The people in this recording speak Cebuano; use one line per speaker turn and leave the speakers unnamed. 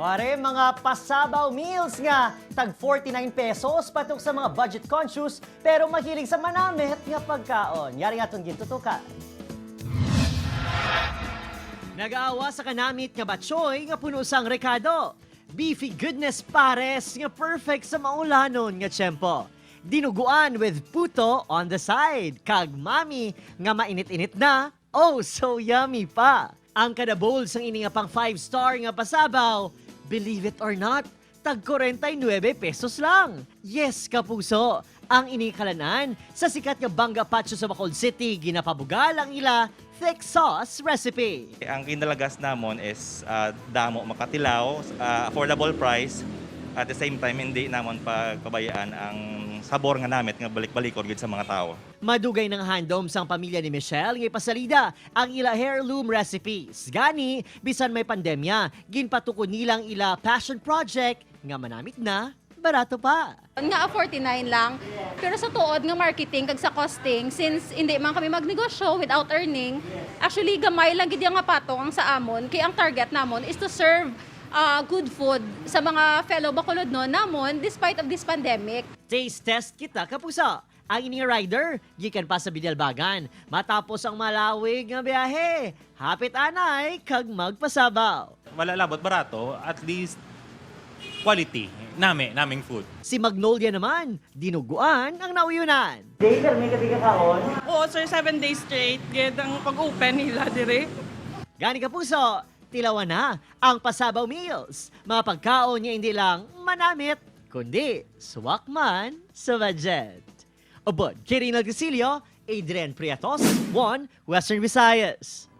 Pare, mga pasabaw meals nga tag 49 pesos, patok sa mga budget conscious pero mahilig sa manamit nga pagkaon. Yari nga itong gintutukan. Nag-aawa sa kanamit nga batchoy nga puno sang rekado. Beefy goodness pares nga perfect sa maulanon nga tiyempo. Dinuguan with puto on the side. Kag mami nga mainit-init na, oh so yummy pa. Ang kada bowl sang ini nga pang 5 star nga pasabaw, believe it or not, tag 49 pesos lang. Yes, kapuso. Ang ini kalanan sa sikat nga Bangga Patio sa Bacolod City, ginapabugal ang ila thick sauce recipe.
Ang kinalagas namon is damo makatilaw, affordable price. At the same time, hindi namon pagpabayaan ang sabor nga namit nga balik-balikon gid sa mga tao.
Madugay ng handom sang pamilya ni Michelle nga ipasalida ang ila heirloom recipes. Gani, bisan may pandemya, ginpatukod nilang ila passion project nga manamit na, barato pa.
Nga 49 lang. Pero sa tuod nga marketing kag sa costing, since hindi man kami magnegosyo without earning, actually gamay lang gid nga patong ang sa amon kay ang target namon is to serve good food sa mga fellow Bacolodnon namon despite of this pandemic.
Taste test kita, kapuso. Ang ining rider, gikan pa sa Binalbagan. Matapos ang malawig nga biyahe, hapit anay kag magpasabaw.
Wala labot barato, at least quality nami naming food.
Si Magnolia naman, dinuguan ang nauyunan.
Oo, sir, 7 days straight. Gid ang pag-open nila dire.
Gani, kapuso, tilawan na ang pasabaw meals. Mga pagkaon niya hindi lang manamit, kundi swak man sa budget. Ubod, Kirina Casilio, Adrian Priatos, 1 Western Visayas.